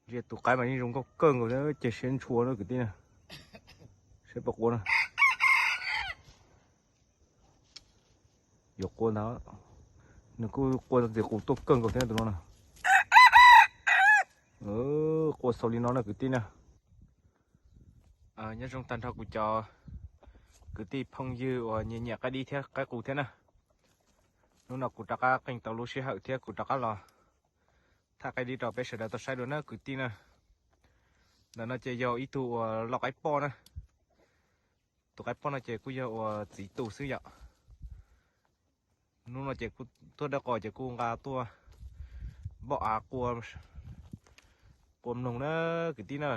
Ntsia tus qaib mas yeej zoo nkauj kawg nkaus thiab, ces siab ntshua na kwv tij na. Saib puas qua na. Yuav qua ntag. Nws kuj qua ntxim qus tuaj kawg nkaus thiab tus no na. Qua xaus li no na kwv tij na. Nyob zoo tag nrho kuv cov kwv tij phooj ywg uas nyiam nyiam qaib dib thiab qaib qus thiab na. Hnub no kuv rov qab qeej tau lub sij hawm thiab kuv rov qab los thaij qaib dib rau peb sawv daws tau saib dua na kwv tij na. Ntawm no ces yog ib tug uas lau qaib poj na. Tus qaib poj no ces kuj yog uas txiv tus xwb yom. Hnub no ces kuj tuaj dawb qos ces kuj nqa tuaj npauj av qua mloog na kwv tij na.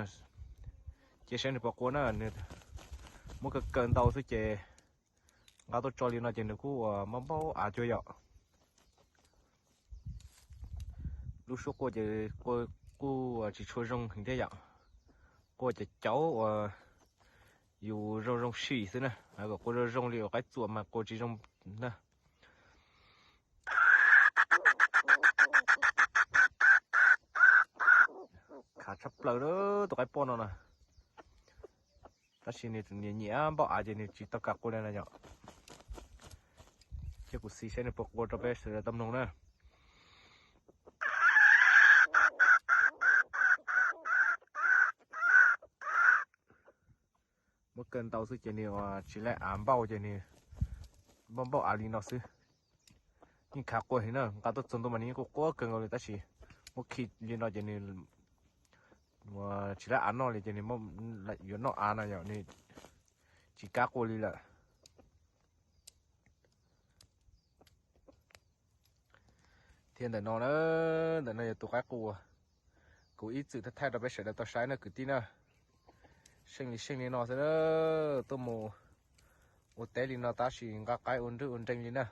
Ces saib nws puas qua na, nws muab kaw kaw ntau xwb ces nqa tuaj tso li no ces nws kuj uas npauj npauj av cuag yom. Lub suab qua ces qua kuj tsis tshua zoo heev thiab yom. Qua ces cauv uas yus zoo zoo sim xwb na, kom qua zoo zoo li uas qaib txuas mas qua tsis zoo na. Khav tshaj plaws tus qaib poj no na. Tab sis nws tseem nyiam nyiam npauj av ces nws tsis tau kam qua li na yom. Ces kuv xis saib nws puas qua rau peb sawv daws tau mloog na. Muab kaw ntau xwb ces nws tsis laib av npauj ces nws npauj npauj av li no xwb. Yeej khav qua heev na, nqa tuaj txog ntua mas nws yeej qua qua kawg nkaus li tab sis muab khi li no ces nws tsis laib av noj li ces nws yuav noj av na yom, nws tsis kam qua li lawm. Thiab ntawm no na, ntawm no yog tus qaib qus kuv ib txwm thaij thaij rau peb sawv daws tau saib na kwv tij na. Seej li seej li no xwb na, tuaj mus ua teb li no tab sis nqa qaib ua nrwj ua nreeg li na.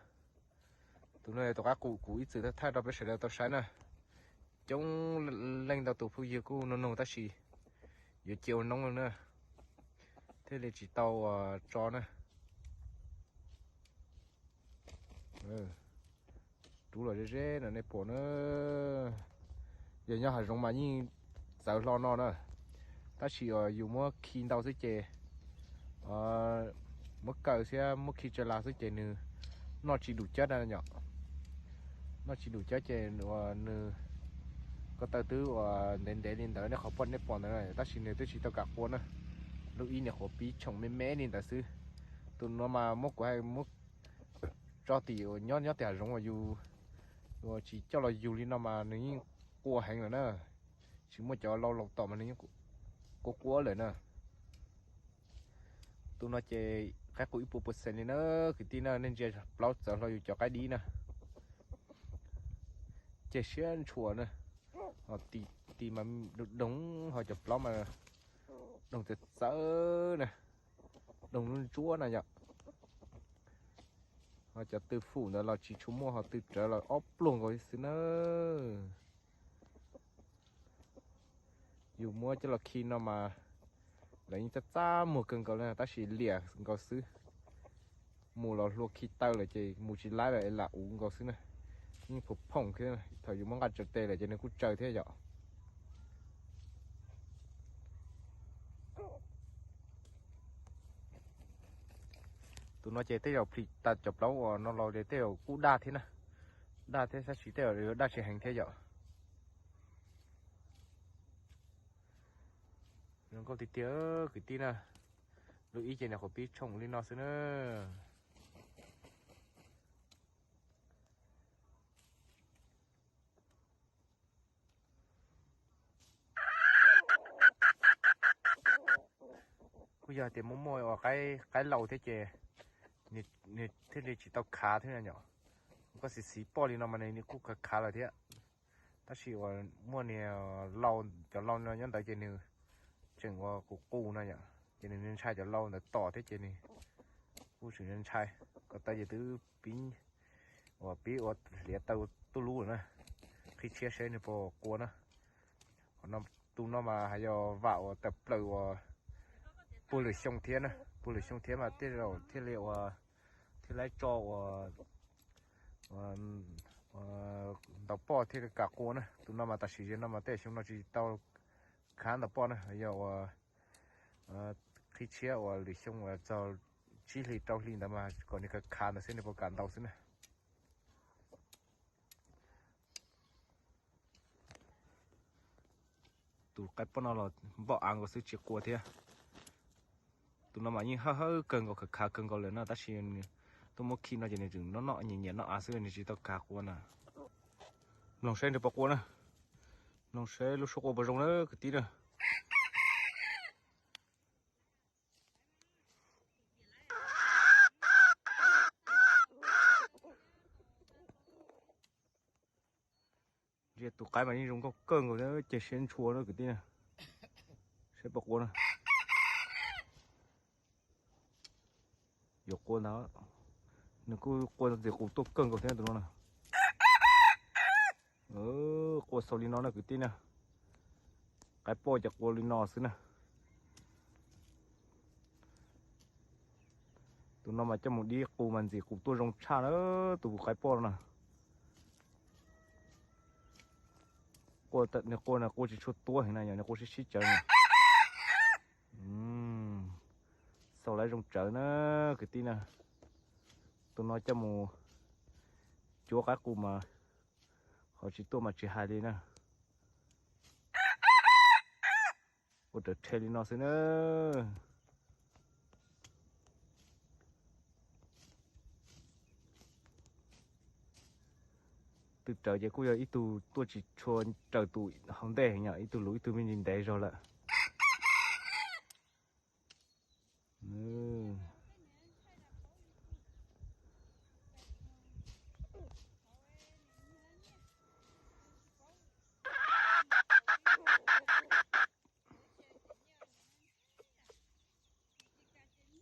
Tus no yog tus qaib qus kuv ib txwm thaij thaij rau peb sawv daws tau saib na. Coob leej ntau tus phooj ywg kuj nug nug tab sis yuav cia ua noob na, thiaj li tsis tau tso na. Rub los ze ze no nej pom na. Yog nyob hav zoov mas yeej txawv hlo no na, tab sis yus muab khi ntau xwb ces, muab kaw thiab muab khi tsawg las xwb ces nws noj tsis dum cab na yom. Noj tsis dum cab ces nws ko taw twb uas ntev ntev li ntawd nej qhov poj nej pom ntawd na, tab sis nws twb tsis tau kam qua na. Lub ib niag qhuav pib tshoom me me li ntawd xwb. Tus no mas muab kuv hais muab tso tim nyob nyob tim hav zoov uas yus tsis coj los yug li no mas nws yeej qua heev lawm na. Tsis muaj cov lau laus tom mas nws yeej qua qua lawm na. Tus no ces qaib qus ib puas percent li na, kwv tij na, nej ntsia plaub txawv hlo yus cov qaib dib na. Ces siab ntshua na, ho ti mas doog, ho cov plaub mas doog txawv txawv na, doog ntsuab ntsuab na yom. Ho cov tw fum ntawd los tsis tshua muaj, ho tw rawv los ob pluag nkaus xwb na. Yus muab coj los khi no mas lawv yeej txaj txaj muag kawg nkaus li tab sis liam nkaus xwb. Mus los hlua khi taw lawm ces mus tsis laib lawm es lam uv nkaus xwb na. Yeej phoom phoom thiab, thaum yus muab nqa tsaws tes lawm ces nws kuj tsaws thiab yom. Tus no ces tej zaum plhis tas cov plaub uas no los ces tej zaum kuj daj thiab na. Daj thiab tab sis tej zaum yuav daj tsis heev thiab yom. Zoo nkauj tiag tiag kwv tij na. Lub ib ces nws qhuav pib tshoom li no xwb na. Kuj yog tias muaj muaj uas qaib laus thiab ces nws thiaj li tsis tau khav thiab yom. Koj xis xis poj li no mas nws kuj khav khav lawm thiab. Tab sis uas muaj niag lau, cov lau no nyob ntawd ces nws tseem uas qus qus no yom, ces nws ntshai cov lau ntawd tom thiab ces nws kuj tseem ntshai. Ko taw ces twb pib uas pib ua hliav taw tuj lub lawm na. Qhib tshiab seb nws puas qua na. Tus no mas hais yog vam uas tawm plaws uas puag lwm xyoo thiab na, puag lwm xyoo thiab mas tej zaum thiaj li uas thiaj laib tso uas ntaus poj thiaj li kam qua na. Tus no mas tam sim no mas tej xyoo no tsis tau khav ntawm poj na, yog uas qhib tshiab uas lwm xyoo uas txog tsib hlis rau hli ntawd mas kom nws khav khav ntawd xwb, nws puas kam ntaus xwb na. Tus qaib poj no los npoj av nkaus xwb tsis qua thiab. Tus no mas yeej hawb hawb kawg nkaus, khav khav kawg nkaus lawm no, tab sis nws tuaj muab khi no ces nws tseem noj noj nyiam nyiam noj av xwb, nws tsis tau khav qua na. Mloog saib nws puas qua na. Mloog saib lub suab qua puas zoo na kwv tij na. Ntsia tus qaib mas yeej zoo nkauj kawg nkaus thiab, ces siab ntshua na kwv tij na. Saib puas qua na. Yuav qua ntag, nws kuj qua ntxim qus tuaj kawg nkaus thiab tus no na. Qua xaus li no na kwv tij na. Qaib poj ces qua li no xwb na. Tus no mas coj mus dib qus mas ntxim qus tuaj zoo tshaj na, tus qaib poj no na. Nws qua na qua tsis tshua tuab heev na, yog nws qua sib sib tsawv na. Xaus lawv zoo tsawv na kwv tij na. Tus no coj mus cuab qaib qus mas qhov tsis tuaj mas tsis hais li na. Ua raws rhe li no xwb na. Twb raws ces kuj yog ib tug tuaj tsis tshua raws tus hauv ntej heev, yog ib tug luv ib tug me ntsis ntev zog lawm.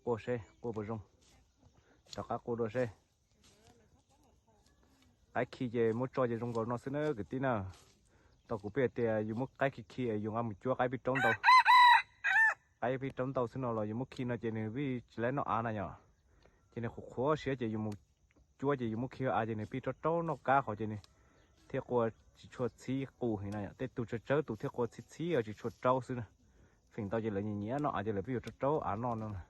Qua seb qua puas zoo, rov qab qua dua seb. Qaib khi ces muab tso ces zoo nkaus no xwb na kwv tij na. Tau kuv peb hais tias yus muab qaib khi khi es yus nqa mus cuab qaib pij raub ntau. Qaib pij raub ntau xwb no los yus muab khi no ces nws pij tsis laib noj av na yom. Ces nws qhuav qhuav siab ces yus mus cuab ces yus muab khi av ces nws pij raub raub noj qab qhov ces nws thiaj qua tsis tshua txhib qus heev na yom. Tej tug tsawg tsawg tus thiaj qua txhib txhib tsis tshua raub xwb na. Feem ntau ces lawv nyiam nyiam noj av ces lawv pib yuav raub raub av noj no na.